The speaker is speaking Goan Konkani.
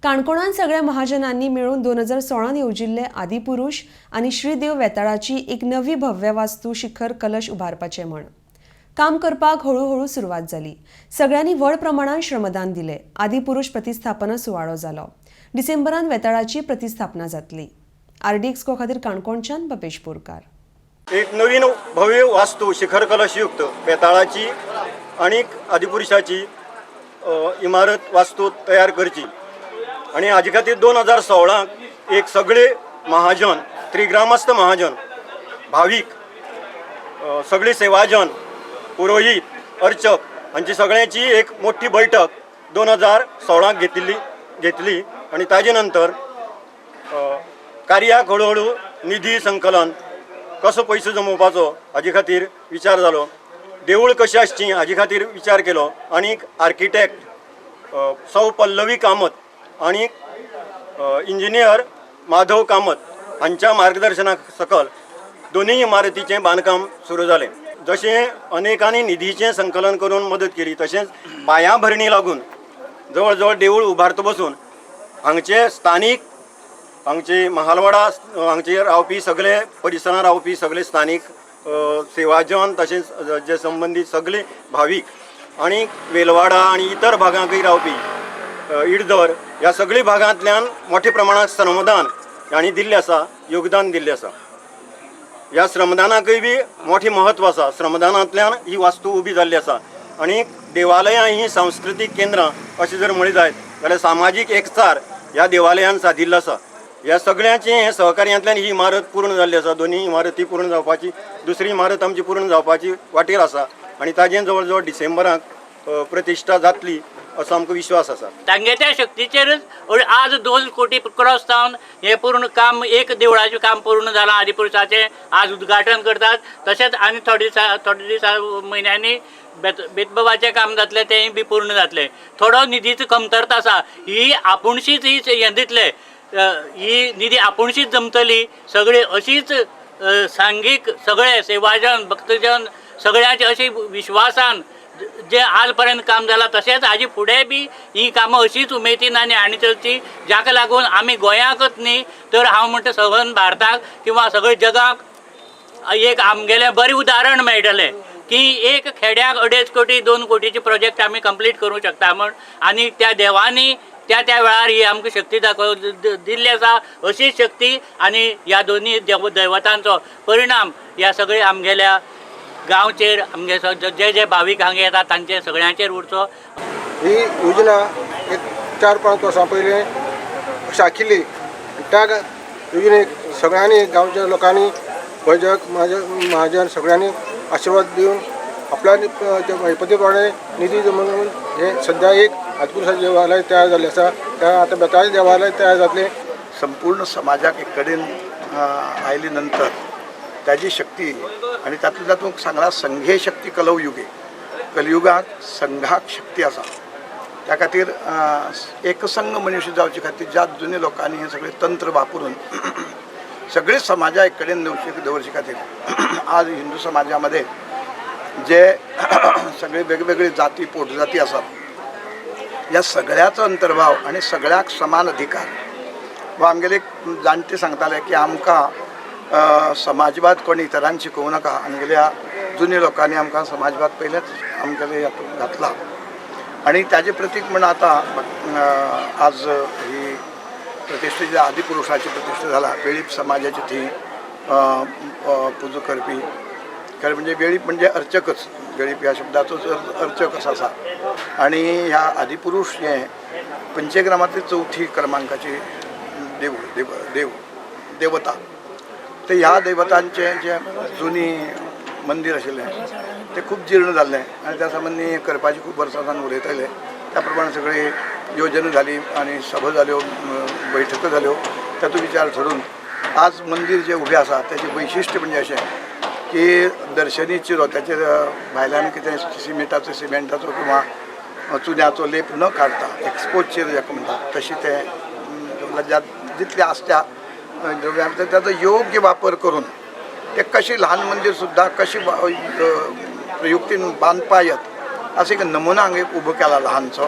काणकोणांत सगळ्या महाजनांनी मेळून 2016 येवजिल्ले आदिपुरुष आनी श्रीदेव वेताळाची एक नवी भव्य वास्तू शिखर कलश उबारपाचें म्हण काम करपाक हळूहळू सुरवात जाली. सगळ्यांनी व्हड प्रमाणात श्रमदान दिलें. आदिपुरुष प्रतिस्थापना सुवाळो जालो. डिसेंबरान वेताळाची प्रतिस्थापना जातली. आरडीएक्स गो खातीर काणकोणच्यान बपेश बोरकार. एक नवीन भव्य वास्तू शिखर कलशयुक्त बेताळाची आणि आदिपुरुषाची इमारत वास्तू तयार करची आणि हाजे खातीर 2016 एक सगळे महाजन, त्रिग्रामस्थ महाजन, भावीक, सगळे सेवाजन, पुरोहीत, अर्चक हांची सगळ्यांची एक मोठी बैठक 2016 घेतली आणि ताजे नंतर कार्याक हळूहळू निधी संकलन कसो पयसो जमोवपाचो हाजे खातीर विचार जालो. देवूळ कशें आसची हाजे खातीर विचार केलो आनी आर्किटेक्ट सौ पल्लवी कामत आनी इंजिनियर माधव कामत हांच्या मार्गदर्शना सकल दोनूय इमारतीचें बांदकाम सुरू जालें. जशें अनेकांनी निधीचें संकलन करून मदत केली, तशेंच पांयाभरणी लागून जवळ जवळ देवूळ उबारता बसून हांगचे स्थानीक, हांगचे महालवाडा हांगचे रावपी सगळे, परिसरांत रावपी सगळे स्थानीक सेवाजन, तशेंच जे संबंदीत सगळे भावीक आनी वेलवाडा आनी इतर भागांकय रावपी, इडदर ह्या सगळे भागांतल्यान मोठ्या प्रमाणात श्रमदान हांणी दिल्लें आसा, योगदान दिल्लें आसा. ह्या श्रमदानाकय बी मोठें म्हत्व आसा. श्रमदानांतल्यान ही वास्तू उबी जाल्ली आसा आनी देवालयां ही सांस्कृतीक केंद्रां अशें जर म्हणलें जायत जाल्यार सामाजीक एकचार ह्या देवालयान सादिल्लो आसा. ह्या सगळ्यांचें हें सहकार्यांतल्यान ही इमारत पूर्ण जाल्ली आसा. दोनूय इमारती पूर्ण जावपाची, दुसरी इमारत आमची पूर्ण जावपाची वाटेर आसा आनी ताजें जवळ जवळ डिसेंबराक प्रतिश्ठा जातली असो आमकां विश्वास आसा. तांगेल्या शक्तीचेरच आज 2 कोटी क्रॉस जावन हें पूर्ण काम, एक देवळाचें काम पूर्ण जालां. आदिपुरुषाचें आज उद्घाटन करतात. तशेंच आनी थोडे दिसा, थोडे दिसा म्हयन्यांनी बेतबाबाचें काम जातलें, तेंय बी पूर्ण जातलें. थोडो निधीचो कमतरता आसा. ही आपुणशीच ही हें दितले, ही निधी आपुणशीच जमतली. सगळी अशीच सांघीक सगळे सेवाजन, भक्तजन सगळ्यांचे अशी विश्वासान जे आज पर्यंत काम जाला, तशेंच हाजे फुडें बी ही कामां अशीच उमेदीन आनी चलची, जाका लागून आमी गोंयाकच न्ही तर हांव म्हणटा सगळ्या भारताक किंवा सगळ्या जगाक एक आमगेलें बरें उदाहरण मेळटलें की एक खेड्याक 2.5 कोटी, 2 कोटीचे प्रोजेक्ट आमी कंप्लीट करूंक शकता म्हण. आनी त्या देवांनी त्या त्या वेळार ही आमकां शक्ती दाखोव दिल्ली आसा. अशीच शक्ती आनी ह्या दोनी दैवतांचो परिणाम ह्या सगळ्या आमगेल्या गांवचेर, आमगे जे जे भावीक हांगा येतात तांचे सगळ्यांचेर उरचो. ही योजना एक 4-5 वर्सां पयलीं अशी आखिल्ली. त्या योजनेक सगळ्यांनी, गांवच्या लोकांनी, भजक महाजन सगळ्यांनी आशिर्वाद दिवन आपल्या ऐपती प्रमाणे निधी जमोवन हे सद्या एक आदिपुरुषाचें देवालय तयार जाल्लें आसा. त्या आतां बेताळाचें देवालय तयार जातलें. संपूर्ण समाजाक एक कडेन आयले नंतर त्याची शक्ती आणि तातूंत तातूंत सांगला, संघे शक्ती कलौ युगे. कलयुगाक संघाक शक्ती आसा. त्या खातीर एकसंघ मनुष्य जावचे खातीर ज्या जुन्या लोकांनी हे सगळे तंत्र वापरून सगळे समाजा एक कडेन दवरचे खातीर आज हिंदू समाजामध्ये जे सगळे वेगवेगळे जाती पोटजाती आसात, ह्या सगळ्याचो अंतर्भाव आणि सगळ्याक समान अधिकार. व आमगेले जाणटे सांगताले की आमकां समाजवाद कोणी इतरांक शिकोवं नाका, आमगेल्या जुन्या लोकांनी आमकां समाजवाद पयलेच आमगेले हातूंत घातला. आणि ताजें प्रतीक म्हण आतां आज ही प्रतिश्ठेची, आदिपुरुषाची प्रतिश्ठा जाला. वेळीप समाजाची थंय अ, अ, पुजा करपी. खरें म्हणजे वेळीप म्हणजे अर्चकच. वेळीप ह्या शब्दाचोच अर्चक असो आसा. आणि ह्या आदिपुरुष हे पंचग्रामातली चवथी क्रमांकाची देव देव देव देवता. तर ह्या दैवतांचे जे जुनी मंदीर आशिल्लें तें खूब जीर्ण जाल्लें आनी त्या संबंदी करपाची खूब वर्सां सावन उलयताले. त्या प्रमाणे सगळी योजना जाली आनी सभा जाल्यो, बैठको जाल्यो. तातूंत विचार ठरून आज मंदीर जें उबें आसा तेजें वैशिश्ट्य म्हणजे अशें की दर्शनी चिरो ताचेर भायल्यान कितें सिमेंटाचो सिमेंटाचो किंवा चुन्याचो लेप न काडता, एक्सपोज चिरो जाका म्हणटा, तशी तें जितलें आसत्या द्रव्यां भितर ताचो योग्य वापर करून ते कशी ल्हान मंदीर सुद्दां कशी प्रयुक्तीन बांदपा येत असो एक नमुना हांगा एक उबो केला ल्हानसो.